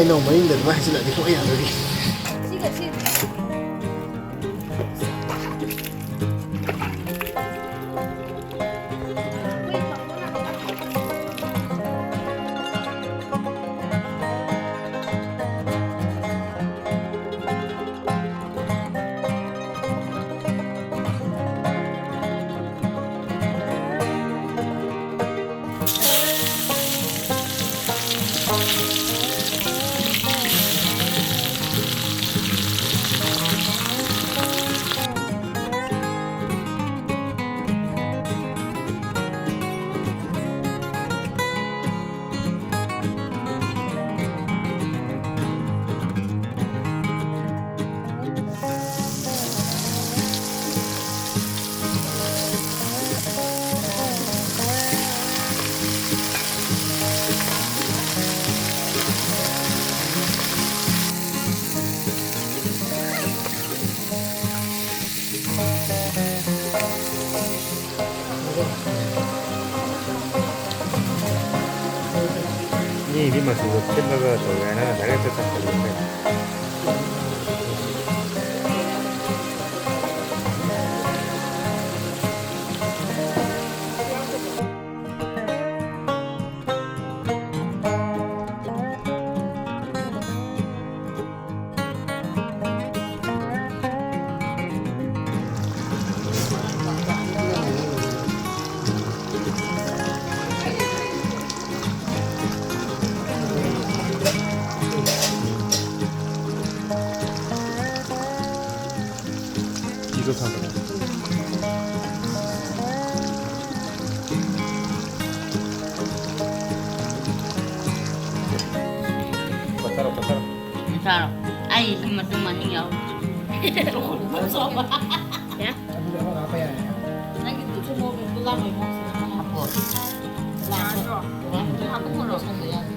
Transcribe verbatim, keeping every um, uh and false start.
ꯏꯅꯥꯎ ꯃꯌꯨꯝꯗ ꯑꯗꯨꯃꯥꯏꯅ ꯍꯥꯏꯖꯤꯜꯂꯛꯑꯗꯤ ꯁꯨꯡꯌꯥ ꯌꯥꯗꯣꯔꯤ꯫ ꯃꯤꯗꯤ ꯃꯆꯨꯒ ꯈꯦꯠꯂꯒ ꯇꯧꯋꯦ ꯍꯥꯏꯅ ꯗꯥꯏꯔꯦꯛꯇ ꯆꯥꯁꯤꯜꯂꯨ ꯀꯩꯅꯣ꯫ ꯏꯗꯣ ꯊꯥꯡꯒꯠꯂꯣ꯫ ꯀꯣꯠꯊꯔꯣ, ꯀꯣꯠꯊꯔꯣ꯫ ꯃꯆꯥꯔꯣ? ꯑꯩ ꯁꯤ ꯃꯇꯨꯝ ꯑꯅꯤ ꯌꯥꯎꯔꯤ꯫ ꯌꯥ? ꯑꯗꯨꯗꯤ ꯑꯃ ꯍꯥꯞꯄ ꯌꯥꯔꯦ꯫ ꯅꯪꯒꯤ ꯇꯨꯁꯨ ꯃꯣꯔꯣꯛ ꯃꯦꯠꯄꯗꯣ ꯂꯥꯝꯃꯣꯏ ꯃꯣꯔꯣꯛꯁꯤꯗ ꯑꯃ ꯍꯥꯞꯄꯣ꯫ ꯂꯥꯝꯃꯣ꯫ ꯌꯥꯗ꯭ꯔꯣ? ꯍꯥꯞꯄ ꯃꯣꯔꯣꯛ꯫ ꯁꯪꯕ ꯌꯥꯗꯦ꯫